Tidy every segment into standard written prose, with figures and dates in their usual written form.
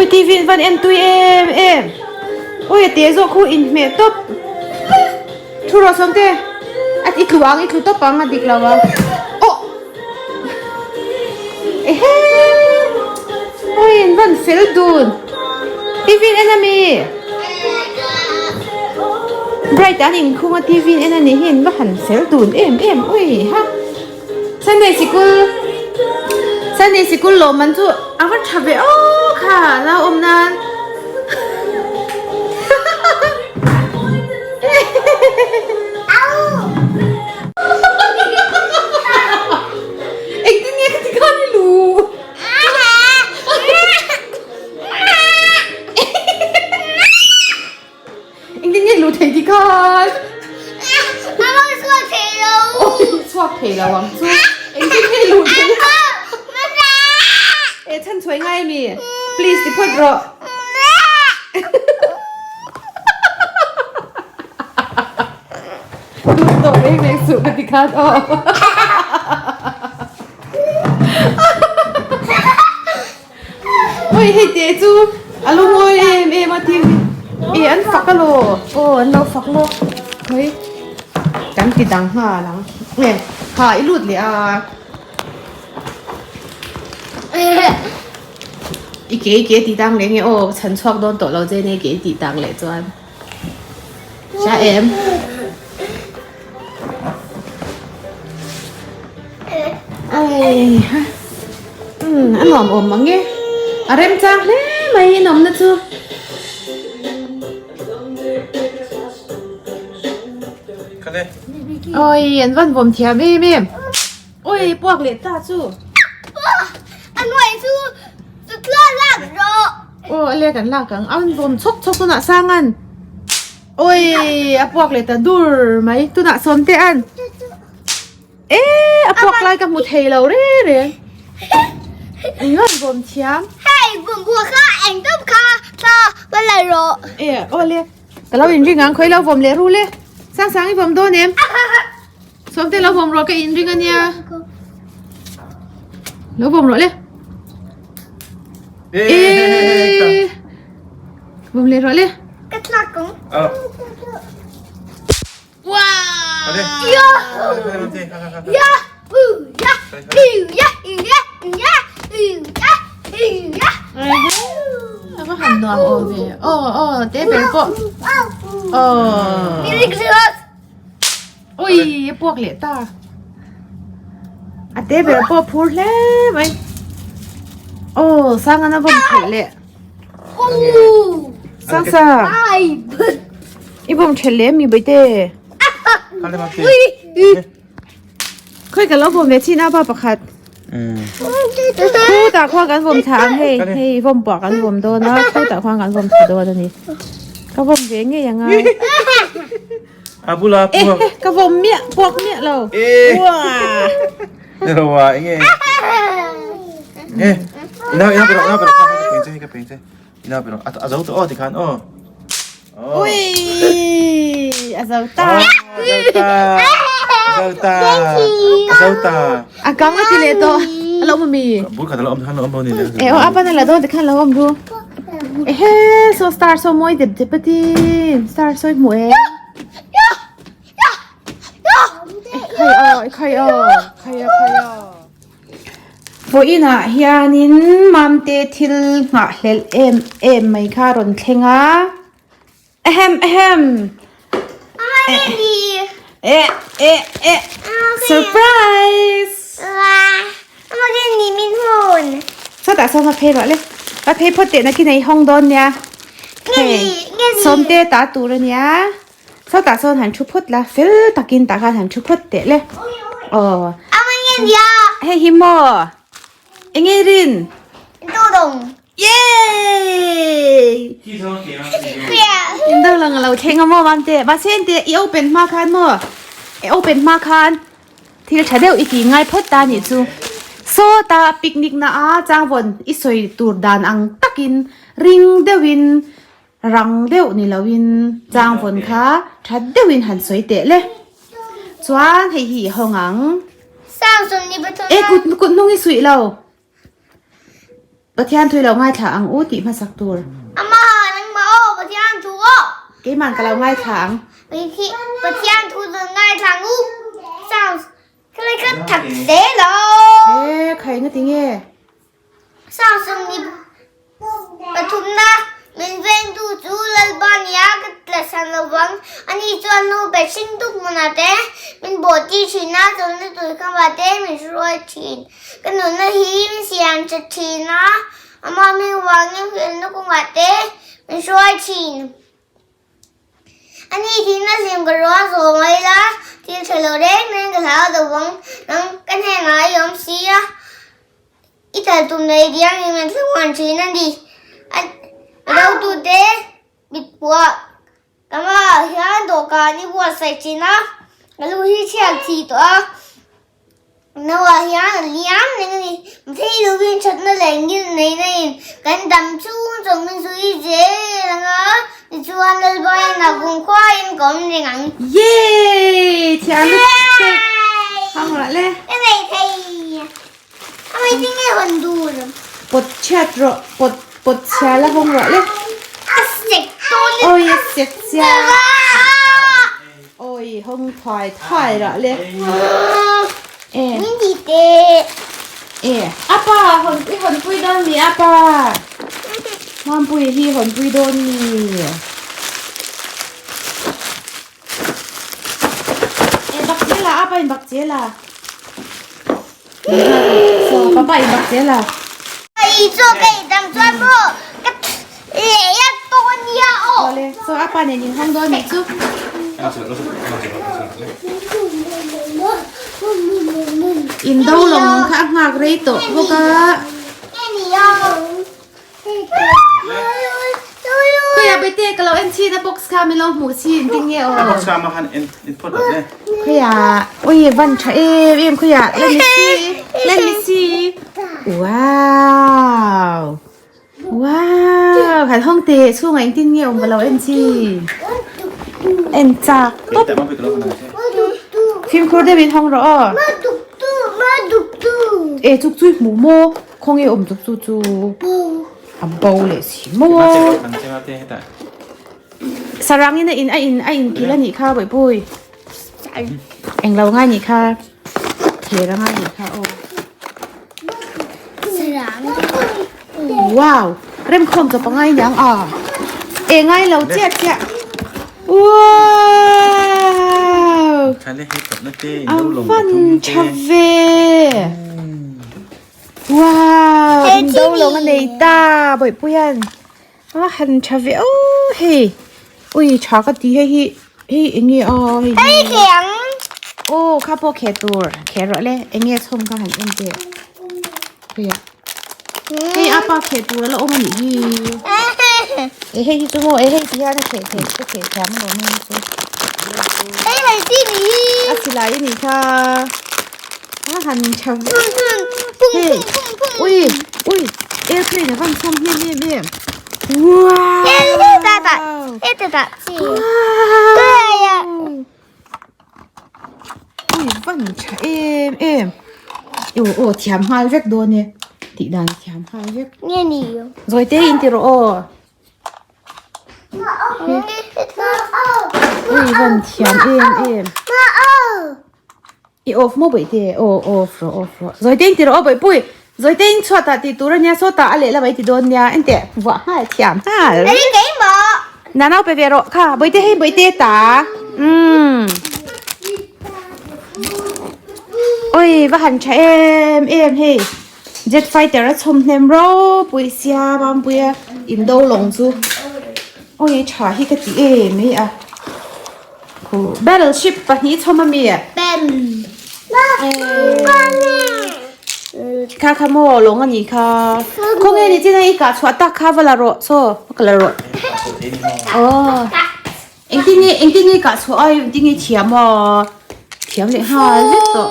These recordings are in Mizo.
Ui TV in van en tui em em. Ui a te zawk khu inhmeh tawp. Thu rawh sawmte. A i tlu ang i tlu tawp ang a dik lo a. Aw. Ehe. Ui in van fel dun. TV in en ami. Bright an inkhung a TV in en ani hi in va han fel dun em em ui ha. Sunday sikul Sunday sikul lawm man chu a va tha ve aw kha nau awm nan Engtin nge ka ti khan i lu Engtin nge lu thei ti khan? A rawn chhuak thei lo. Awi chhuak thei lo ang chu. Engtin nge lu thei? E chhan chhuai ngai mi. Please ti phawt rawh. Lut tawh reng reng suh ka ti khan aw. Oi hei te chu a lungawi em em a thil hi e an fak alaw aw an lo fak lawk hawi kan ti dang nghal ang e ha i lut leh a i ke i ke tih dang leh nge aw chhan chhuak dawn tawh lo che nia i ke i tih dang leh chuan. Hria em? Ai ha. Um a nuam awm mang e. A rem chang hle mai in awmna chu. Oi an van vawm thiam em em. Oi puak leh ta chu. A nuai chu chu tla lak rawh. Aw a lek an lak ang an vawm chhawk chhawk tunah sang an oi a puak leh ta dur mai tunah sawm te an e a puak lai ka hmu thei lo reng reng eng an vawm thiam hei vawm buak kha eng tawp kha tla va la rawh e aw le ka lo in ring ang khawi lo vawm leh ru le sang sang i vawm dawn em sawm te lo vawm rawh ka in ring ania lo vawm rawh le Eee Vawm leh rawh le. Ka tlak ang. Wow! Ya! Ya! Ya! Ya! Ya! Ya! Ya! Ya! A va han nuam awm ve. Aw aw te ber pawh. Aw. Ui a puak leh ta. A te ber pawh phur hle mai. Aw sang an a vawm theih leh. Sang sang. I vawm theih leh mi baite. Khawi ka lo vawm ve chin a pa pakhat. Khutah khuan kan vawm thla ang hei hei vawm pawh kan vawm dawn a khutah khuan kan vawm thla dawn a ni. Ka vawm ve ngei ang a. A bula puak. Eh, ka vawm miah, puak miah lo. Eh. Wow. Nilo wa enge. Eh. Ina ina pero ina pero ka peng che ka peng che. Ina pero a a zo to o ti khan o. Ui, a zo ta. A zo ta. A zo ta. A zo ta. A kang a ti le to. A lo mami. Bul khat lo om khan lo om ni le. Eh, o apa na la do ti khan lo om ru. Ehe, so star so mawi dep dep a ti. Star sawi hmuh e. Khai aw, khai aw, khai aw, khai aw. Vawiinah hianin Mamte thil nghahhlelh em em mai kha rawn thleng a. Ahem ahem. Eh eh eh. Surprise! Sawtah sawn va phei rawh le. Va phei phawt teh nakin a i hawng dawn nia. Hei sawmte ta tur a nia. Sawtah sawn han thu phawt la fel takin tah khan han thu phawt teh le. Aw. Hei hi maw? Enge i rin? Yay! In do lang lo thleng a maw Mamte? Mahse ente i open hma khan maw? I open hma khan thil tha deuh i tih ngai phawt ta nih chu. Sawta picnic na a changvawn i sawi tur dan ang takin ring deuhin rang deuh ni loin changvawn kha tha deuhin han sawi teh le. Chuan hei hi i hawng ang. E kut kut hnung i suih lo. Pathian thu i lo ngaithla ang u tih hmasak tur. Amaha nangmah aw Pathian thu aw. Keiman ka lo ngaithla ang. Pathian thu lo ngaithla ang u. Sounds khalai kha thak hle lo. E khai nga tinge. Sounds ni Pathumna, Min vengtu chu Lalpa nia ka tlasan lovang. Ani chuan nu pe hring tuk hmunah te min bawhtir thin a, chawlhna tui khamah te min hruai thin. Ka nunna hi min siam tha thin a, amah hming vangin hrilhna kawngah te min hruai thin. Ani thihna hlim ka ruah zawh mai la, thil tha lo reng reng ka hlau lovang. Nang ka hnenah i awm si a. I tal tum nei diang in an thlamuan thin a ni. A rotute mitpuah kamah hian dawhkan i buatsaih thin a, ka lu hi chhiat thi tawh a, nauah hian a liam reng a ni. Thei lovin thatna leh ngil nei na in kan dam chung chung min zui zel ang a, tichuan Lalpa in a kumkhua in ka awm reng ang. Yay! Thiam lutuk! Hang rawh le. Ka nei thei. Pawt chhiat rawh pawt pawt chhia la hawng rawh le. Awi a sek chia. Awi hawng thuai thuai rawh le. E. E apa hawn i hawn pui dawn mi apa. Mampui hi hawn pui dawn mi. E bak zela apa in bak zela. So papa in bak zela. I chu kei dang chuan maw ka leh a tawn nia aw. Awle so apa nen in hawng dawn nih chu. In do lawng kha a nghak rei tawh bawk a. Khawiah Bete ka lo en chhin a box kha min lo hmuh chhin ti nge aw. A box kha mah khan en en phawt lo le. Khawiah ui van tha em em khawiah let me see let me see wow wow han hawng teh chhungah engtin nge awm ka lo en chhin en chak tawp fimkhur deuhin hawng rawh aw e chuk chui hmuh maw. Khawnge awm chu chu chu a bo leh si maw a. Sarang in a in a in a in kil a nih kha Bawihpui. Englo ngai nih kha ther a ngai nih kha aw. Wow remkhawm chawp a ngai niang a. E ngai lo chiah chiah. Wow! A van tha ve! Wow! In do lawng a nei ta Bawihpuia'n a han tha ve aw hei ui tha ka ti hei hi hei eng nge aw hei hi aw kha pawh kheh tur kheh rawh le eng nge chhawm kha han en teh hei ah. Hei a pa kheh tur a la awm a nih hi. E hei hi chu maw e hei ti hian a kheh theih ka kheh thiam alawm hei hi chu. Hei hei ti ni hi. A silai a nih kha. A han tha ve. Hei ui ui airplane a van chhawm hnem em em. Wow. Hei hei ta ta hei ta ta chi. Wow. Ui van tha em em aw aw thiam nghal vek dawn e tih dan thiam nghal vek nge ni zawi te in ti rawh aw ui van thiam em em i off maw bawih te aw off rawh off rawh zawi te in ti rawh aw bawihpui zawi te in chhuat ah tih tur ania sawtah a lehlam ah i ti dawn nia enteh vuah nghal thiam nghal. Nanau pe ve rawh kha bawihte hei bawihte ta umm oi va han tha em em hei jet fighter a chhawm hnem ropui sia Mampuia indo lawng chu oi tha hi ka ti em mai a khu battleship pahnih chhawm ami kha kha maw lawng a nih kha khawnge ni chin a i kah chhuah tak kha va la rawh saw va ka la rawh aw engtin nge engtin nge i kah chhuah a engtin nge i thiam a thiam leh nghal vek tawh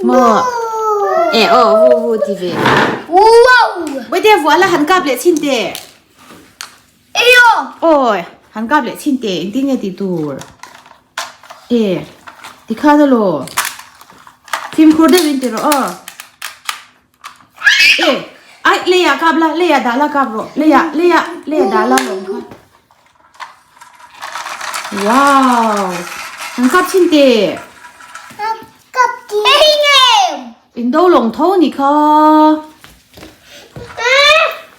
maw e aw vu vu ti ve bawihte vuah la han kap leh chhin teh. Awi han kap leh chhin teh engtin nge tih tur e tikhan alaw. Fimkhur deuhin ti rawh aw. E, ai leiah kap la, leiah dah la kap rawh. Leiah, leiah, leiah dah la lawm kha. Wow! An kap chin te. Kap ti. Hei nge. Indo lawng tho ni kha.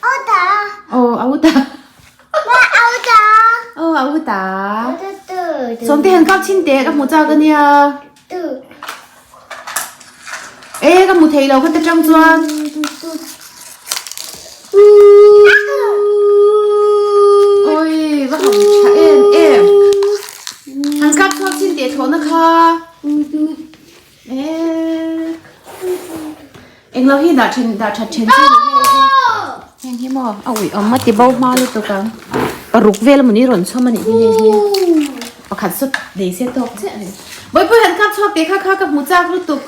Au ta. Oh, au ta. Ma au ta. Oh, au ta. Sawmte han kap chin te ka hmu chak ania. E ka hmu thei lo kha te tang chuan. Oi, va han tha em em. Han kap chhuak chin te thlawhna kha. E. Englo hi dah then dah that then chi heng hi maw a ui awm a ti bo hma lutuk ang paruk vel amawni rawn chhawm a nih hi heng hi pakhat saw nei se tawk chiah a ni bawihpui han kap chhuak teh kha kha ka hmu chak lutuk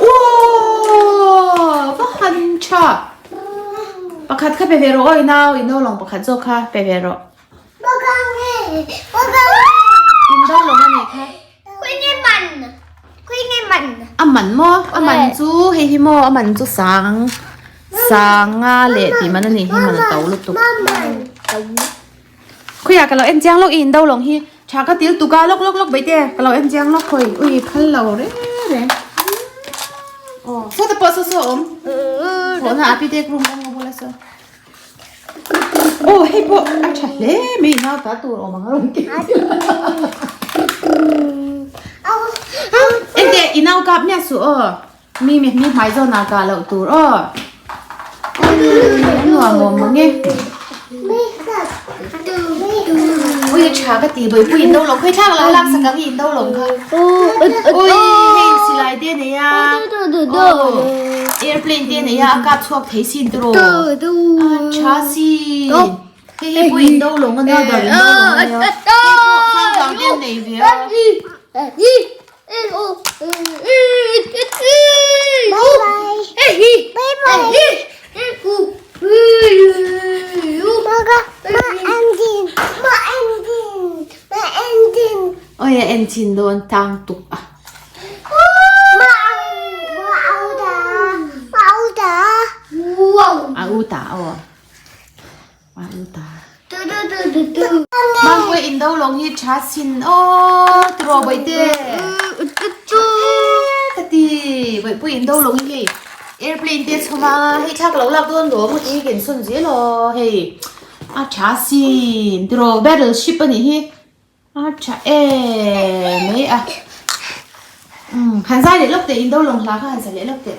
uaw va han tha pakhat kha pe ve rawh aw i nau i nau lawng pakhat zawk kha pe ve rawh in do lawng a nih kha. A man maw? A man chu hei hi maw a man chu sang sanga leh tih man a nih hi man a to lutuk. Khawiah ka lo en chiang lawk i in do lawng hi tha ka til tuk a lawk lawk lawk baihte ka lo en chiang lawk khawi ui phal lo reng reng. Aw saw te pawh saw saw a awm thawhna a pi te room kawngka bula saw. Aw hei pawh a tha hle mai nau ta tur awm ang a rawn ti Enteh i nau kap miah suh aw mi mi mi hmai zawn ah kah loh tur aw a nuam awm mang e Ui a tha ka ti bawihpui in do lo khawi thlak lo lak sak ang i in do lo kha Ui hei silai te a nei a aw airplane te a nei a a kap chhuak thei sin tiraw a tha sin hei hei pawh in do lawng a nia dar in do lawng a nia hei pawh changkang te an nei ve a. Oi a en chin dawn tang tuk a. A u ta aw. A u ta. Mangpui in do lawng hi tha sin aw tiraw bawihte. Ka ti bawihpui in do lawng hi hei airplane te chhawm a hei thla ka lo lak dawn lo maw tih hi ka insawn zel aw hei a tha sin tiraw battleship a nih hi. A tha em mai a. Umm han zai leh lawk teh in do lawng hla kha han sa leh lawk teh.